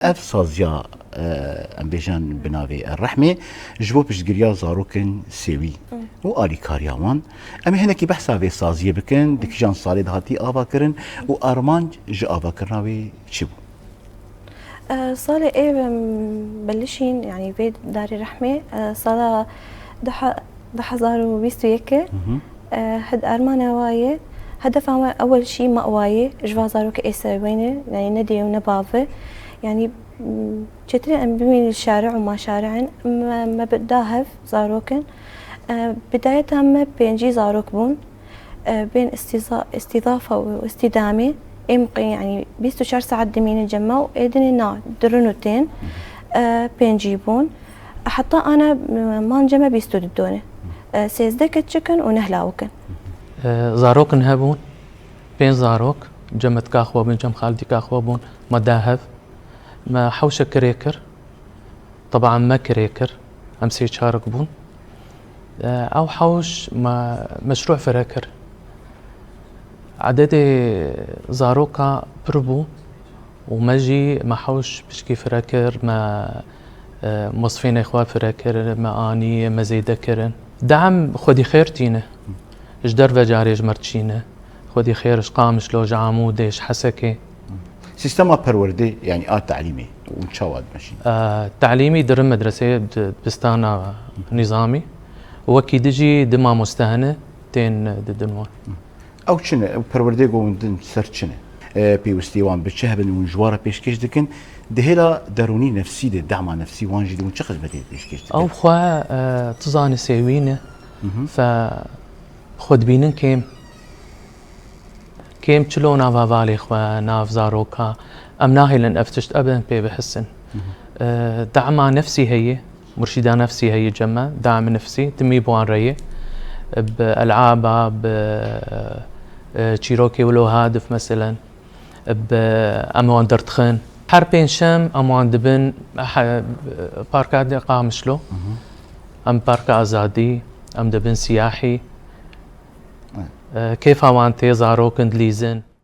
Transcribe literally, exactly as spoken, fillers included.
Ev saziya, e, em bêjin bi navê Rehmê, ji bo piştgiriya zarokên sêwî û alîkariya wan. Em ê hinekî behsa vê saziyê bikin, di kîjan salê de hatî avakirin û armanc ji avakirina wê çi bû? E, salê ê, em, belişîn, yanî vê darê Rehmê, e, sala du he-, du hezar û bîst û yek e. E, hed armana wa ye, hedefa me ewel şî ma wa ye, ji va zarokê ê serweyne, yanî ne dê û ne bav e. Yanî, m, çêtir e em bimînin li şare û ma şare in, me, me bi da hev zarok in. E, bidayeta me pêncî zarok bûn. E, bên îstîza-, îstîzafa û îstîdamê êm qey, yanî bîst û çar saet dimînin cem me û ê dinê na, dirin û tên, e, pêncî bûn. Heta ana, e, man cem me bîst û du done. E, sêzdeh keçik in û neh lawik in. E, zarokin hebûn, pênc zarok, cem me dika xwe bûn, cem xaldika xwe bûn, me da hev. Me hewşe kirê kir. Teban me kirê kir. Em sê çarek bûn. E, ew hewş me meşrû fire kir. Ededê zaroka pir bû û me jî me hewş pişkî fire kir, me, e, mosfênê xwe fire kir, me anî, me zêde kirin. Dem xwedî xêr tîne. Ji derve carê ji me re çîne. Xwedî xêr ji Qamişlo, ji Amûdê, ji Hesekê. Sîstema perwerdê, yanî a te'lîmê, hûn çawa dimeşînin? E, te'lîmî dirin medreseyê, di dibistana nîzamî. Wekî di jî di mamoste hene, tên didin wan. Ew çi ne? Ew perwerdê ku hûn din ser çi ne? E, pêwistî wan bi çi hebin hûn ji wan re pêşkêş dikin? Di hêla derûnî nefsî de, dema nefsî wan jî de hûn çi xizmetê pêşkêş dikin? Ew xwe, e, tu zanî sêwî ne. Fe xwe dibînin kêm. Kêm çilo nav hevalê xwe, nav zaroka. Em nahêlin ev tişt ebin pê bihisin. E, dema nefsî heye, murşîda nefsî heye cem me, dem nefsî, timî bi wan re ye. Bi el'aba, bi, e, çîrokê wilo hadif meselen, bi em wan derdixin. Her pênc şem em wan dibin, he, parka de Qamişlo. Em parka azadî, em dibin siyahî. E, kêfa wan tê, zarokin dilîzin.